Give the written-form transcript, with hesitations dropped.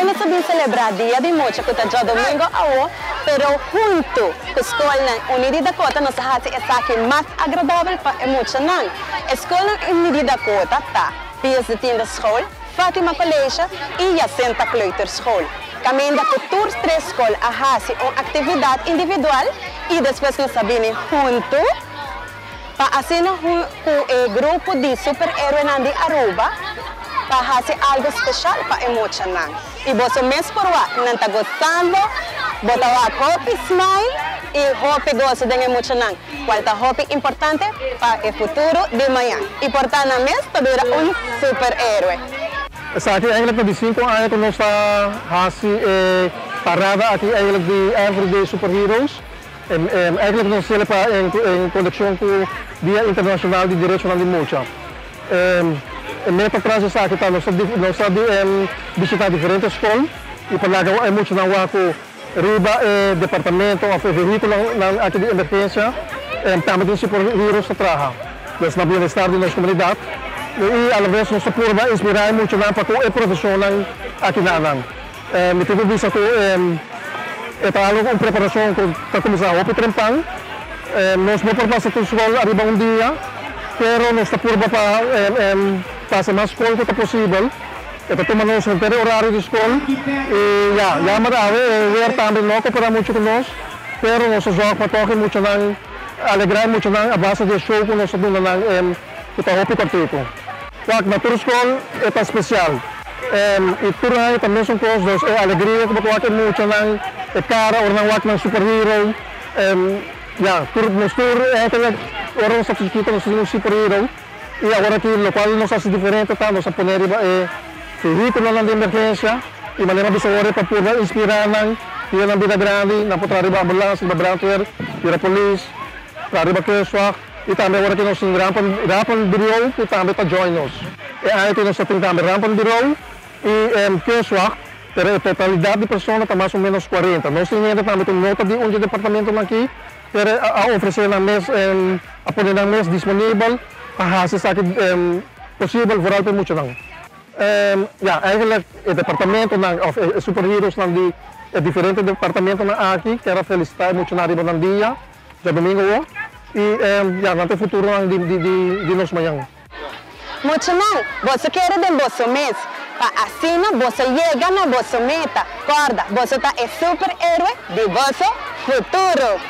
Awe nos ta bin selebrá Dia di Mucha ku ta djadomingo awo, pero huntu ku Skolnan Uní di Dakota nos a hasi esaki mas agradabel pa e muchanan. E Skolnan Uní di Dakota ta, Pius de Tiende School, Fatima College i Jacinta Kleuterschool. Kaminda ku tur tres skol a hasi un aktividat individual i despues nos a bini huntu pa asina ku e grupo di superhéroenan di Aruba pa hasi algu speshal pa e muchanan. I boso mes por wak, nan ta gostando, bo ta wak hopi smile i hopi goso den e muchanan, kual ta hopi importante pa e futuro di mañan. I por ta nan mes ta bira un superhéroe. Esaki eigenlijk ta di sinku aña ku nos ta hasi e parada aki eigenlijk di Everyday Superheroes. Eigenlijk nos hasiel pa en konekshon ku Dia Internashonal di Derechonan di Mucha. E meta tras di esaki ta nos ta nos ta bishita diferente skol i pa laga e muchanan wak ku riba e departamento òf e vehíkulonan aki di emergensia tambe tin superheroes ta traha. Pues na bienestar di nos komunidat i alaves nos ta purba inspirá e muchanan pa ku e profeshonnan aki na nan. Mi tin ku bisa ku e ta algu un preparashon ku ta kuminsá hopi trempan. Nos no por pasa tur skol ariba un dia, pero nos ta purba pa pasa mas skol ku ta posibel. E ta tuma nos henter e orario di skol i ya, jammer awe e weer tambe no koperá muchu ku nos, pero nos ta zòrg pa tòg e muchanan alegrá e muchanan a base di e show ku nos ta duna nan ku ta hopi kòrtiku. Wak, na tur skol e ta spesial. I tur aña ta mesun kos, dus e alegria ku bo ta wak e muchanan, e kara ora nan wak nan superhero, ya, tur nos tur eigenlijk ora nos ta chikito nos ta tin un superhero i awor aki lokual nos hasi diferente ta nos a pone riba e vehíkulonan di emergensia i manera a bisa awor e pa purba inspirá nan dia nan bira grandi nan por traha riba ambulans, riba brandweer, riba polis, traha riba kustwacht. I tambe ora ku nos tin Rampen Rampen Bureau ku tambe ta join nos. E aña aki nos ta tin tambe Rampen Bureau i Kustwacht, pero e totalidat di persona ta mas o menos kuarenta. Nos tin hende tambe ku no ta di un dje departamentonan aki, pero a ofresé nan mes, a pone nan mes disponibel pa hasi esaki posibel vooral pa e muchanan. Ya, eigenlijk e departamentonan of e superheroesnan di e diferente departamentonan aki kier a felisitá e muchanan riba nan dia. Djadomingo awor y ya nan ta e futuronan di nos mañan. Muchanan, boso kere den boso mes, pa asina boso yega na boso meta. Corda, boso ta e superhéroe di boso futuro!